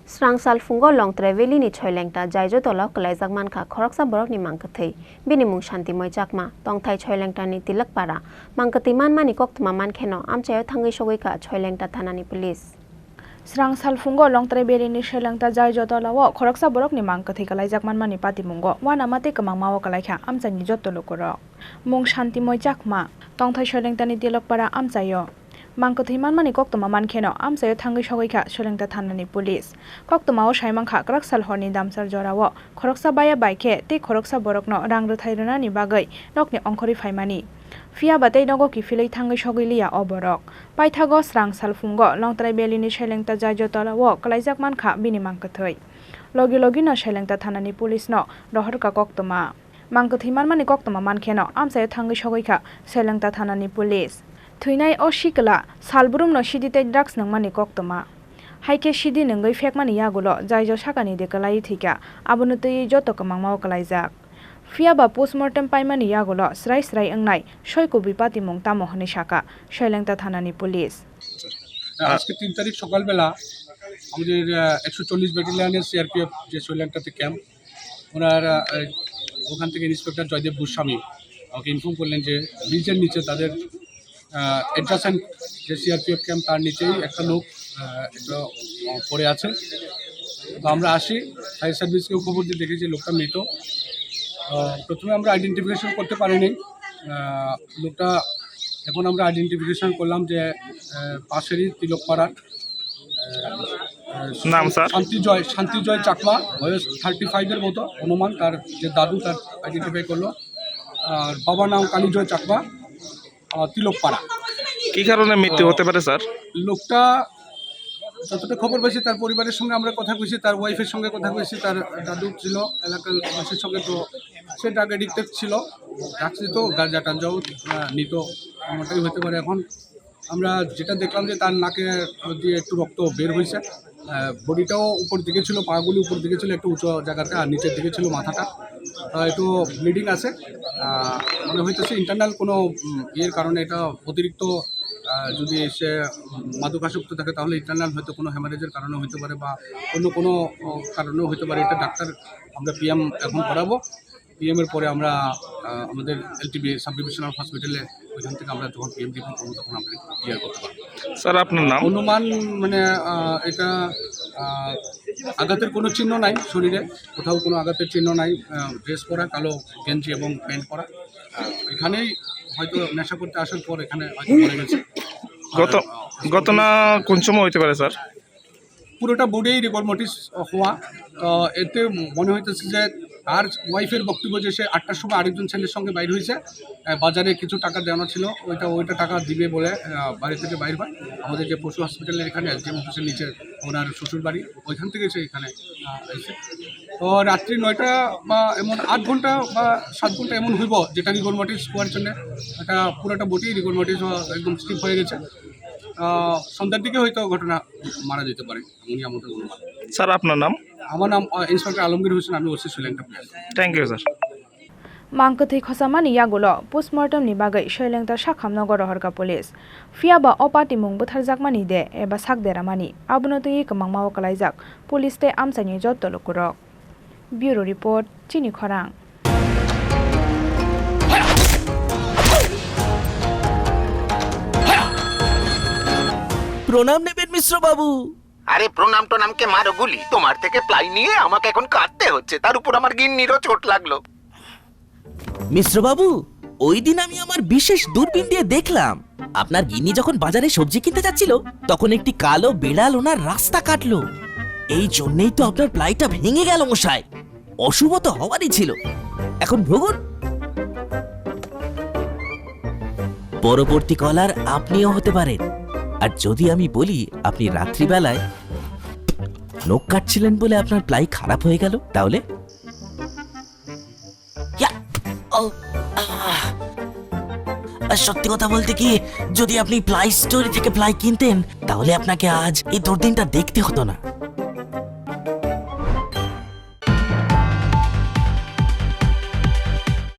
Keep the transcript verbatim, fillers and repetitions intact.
Srang salphungo Longtrai Valley ni Soilengta Jaijo tola o kwlaijak mankha khoroksa borokni mangkwthwi. Bini mung Shantimoi Chakma, tongthai Soilengta ni Tilokpara. Mangkwthwi manmani koktwma mankheno amchaio thangwi sogwi kha Soilengta thana ni police. Srang salphungo Longtrai Valley ni Soilengta Jaijo tola o khoroksa borokni mangkwthwi kwlaijak manmani patimungo uanama tei kwmangma o kwlaikha amchaini jotto lukurok. Mung Shantimoi Chakma, tongthai Soilengta ni Tilokpara amchaio. Mangkwthwi manmani koktwma mankheno amchaio thangwi sogwi kha Soilengta thana ni police. Koktwma o saimankha kwrak sal horni damsar jora o khoroksa baya bai khe tei khoroksa borokno rang rwthai rwnani bagwi nokni ongkhorwi phaimani. Phiya ba tei nogo kiphilwi thangwi sogwi liya o borok. Paithago srang salphungo Longtrai Valley ni Soilengta Jaijo tola o kwlaijak mankha bini mangkwthwi. Logi logi no Soilengta thana ni police no rohorkha koktwma. Mangkwthwi manmani koktwma mankheno amchaio thangwi sogwi kha Soilengta thana ni police. Thwinai o sikla salbrumno sidi tei drugs nangmani koktwma. Hai khe sidi nungwi phekmani yagulo Jaijo sakani de kwlaiwi thwikha, abono twiwi joto kwmangma o kwlaijak. Phiya ba postmortem paimani yagulo srai srai wngnai soi kubui patimung tamo hwnwi sakha Soilengta thana ni police. আজকে তিন তারিখ সকালবেলা আমাদের, আহ, একশো চল্লিশ ব্যাটালিয়নের সিআরপিএফ যে সৈলানটাতে ক্যাম্প, ওনার, আহ, ওখান থেকে ইন্সপেক্টর জয়দেব গোস্বামী আমাকে ইনফর্ম করলেন যে ব্রিজের নিচে তাদের, আহ, অ্যাডজাসেন্ট যে সিআরপিএফ ক্যাম্প, তার নিচেই একটা লোক, আহ, একটা, আহ, পড়ে আছে। তো আমরা আসি, ফায়ার সার্ভিসকেও খবর দিয়ে দেখি যে লোকটা মৃত। আহ, প্রথমে আমরা আইডেন্টিফিকেশন করতে পারিনি। আহ, লোকটা এখন আমরা আইডেন্টিফিকেশন করলাম যে, আহ, পাশেরই তিলকপাড়ার, আহ, আহ, নাম, স্যার? শান্তিজয়, শান্তিজয় চাকমা, বয়স থার্টি ফাইভ এর মতো অনুমান। তার যে দাদু, তার আইডেন্টিফাই করলো। আর বাবার নাম কালীজয় চাকমা, আহ, তিলকপাড়া। কি কারণে মৃত্যু আহ, হতে পারে, স্যার? লোকটা যতটা খবর পাইছি, তার পরিবারের সঙ্গে আমরা কথা কইছি, তার ওয়াইফের সঙ্গে কথা কইছি, তার দাদু ছিল এলাকার মানুষের সঙ্গে, তো সে ড্রাগ অ্যাডিক্টেড ছিল, ড্রাগস নিত, গাঁজা টাঞ্জাও, আহ, নিত, এমনটাই হতে পারে। এখন আমরা যেটা দেখলাম যে তার নাকে দিয়ে একটু রক্ত বের হয়েছে, আহ, বডিটাও উপর দিকে ছিল, পাগুলি উপর দিকে ছিল, একটু উঁচু জায়গাতে, আর নিচের দিকে ছিল মাথাটা। আহ, একটু ব্লিডিং আছে, আহ, মনে হইতেছে ইন্টারনাল কোনো, উম, ইয়ের কারণে, এটা অতিরিক্ত, আহ, যদি সে মাদকাসক্ত থাকে তাহলে ইন্টারনাল হয়তো কোনো হ্যামারেজের কারণে হইতে পারে বা অন্য কোনো, ও, কারণেও হইতে পারে। এটা ডাক্তার, আমরা পিএম এখন করাবো। পিএম এর পরে আমরা, আহ, আমাদের এলটিবি সাব ডিভিশনাল হসপিটালে, ওইখান থেকে আমরা যখন পিএম রিপোর্ট করবো তখন আমরা ক্লিয়ার করতে পারবো। স্যার, আপনার নাম? অনুমান মানে, আহ, এটা, আহ, আঘাতের কোনো চিহ্ন নাই শরীরে, কোথাও কোনো আঘাতের চিহ্ন নাই। আহ, ড্রেস পরা, কালো গেঞ্জি এবং প্যান্ট পরা। আহ, এখানেই হয়তো নেশা করতে আসার পর এখানে হয়তো পড়ে গেছে। গত-, আর, আহ, ঘটনা কোন সময় হইতে পারে, স্যার? পুরোটা বডিই রিগর মর্টিস হওয়া। তো এতে মনে হইতেছে যে তার ওয়াইফের বক্তব্য যে সে আটটার সময় আরেকজন ছেলের সঙ্গে বাইর হয়েছে, আহ, বাজারে কিছু টাকা দেওয়ানো ছিল, ওইটা, ওইটা টাকা দিবে বলে, আহ, বাড়ি থেকে বাইর হয়। আমাদের যে পশু হসপিটালের এখানে এসডিএম অফিসের নিচে ওনার শ্বশুর বাড়ি, ওইখান থেকে সে এখানে, আহ, এসে। তো রাত্রি নয়টা বা এমন আট ঘন্টা বা সাত ঘন্টা এমন হইব, যেটা রিগর মর্টিস হওয়ার জন্য একটা পুরোটা বডি রিগর মর্টিস হওয়া একদম স্টিফ হয়ে গেছে। আহ, সন্ধ্যার দিকে হয়তো ঘটনা মারা যেতে পারে, এমনই আমাদের অনুমান। স্যার, আপনার নাম? আমার নাম, আহ, ইন্সপেক্টর আলমগীর হোসেন, আমি ওসি সৈলেন্দ্র player. Thank you, sir. Mangkwthwi khosamani yagulo postmortem ni bagwi Soilengta sakhamno gorohorkha police. Phiya ba o patimung bwtharjakmani de eba sak deramani, abono twiwi kwmangma o kwlaijak police tei amchaini jotto lukurok. Bureau report, Chini Khorang. প্রণাম নেবেন মিশ্র বাবু। আরে প্রণাম টনামকে মারো গুলি, তোমার থেকে প্লাই নিয়ে আমাকে এখন কাঁদতে হচ্ছে, তার উপর আমার গিন্নিরও চোট লাগলো। মিশ্র বাবু, ওই দিন আমি আমার বিশেষ দূরবীন দিয়ে দেখলাম, আপনার গিন্নি যখন বাজারে সবজি কিনতে যাচ্ছিল, তখন একটি কালো বিড়াল ওনার রাস্তা কাটলো। এই জন্যই তো আপনার প্লাইটা ভেঙে গেল মশাই। অশুভ তো হওয়ারই ছিল। এখন ভোগুন। পরবর্তী কলার আপনিও হতে পারেন। আর যদি আমি বলি আপনি রাত্রিবেলায় নখ কাটছিলেন বলে আপনার প্লাই খারাপ হয়ে গেল, তাহলে? ইয়া! ও! আহ! আর সত্যি কথা বলতে কি, যদি আপনি প্লাই স্টোর থেকে প্লাই কিনতেন, তাহলে আপনাকে আজ এই দুর্দিনটা দেখতে হতো না।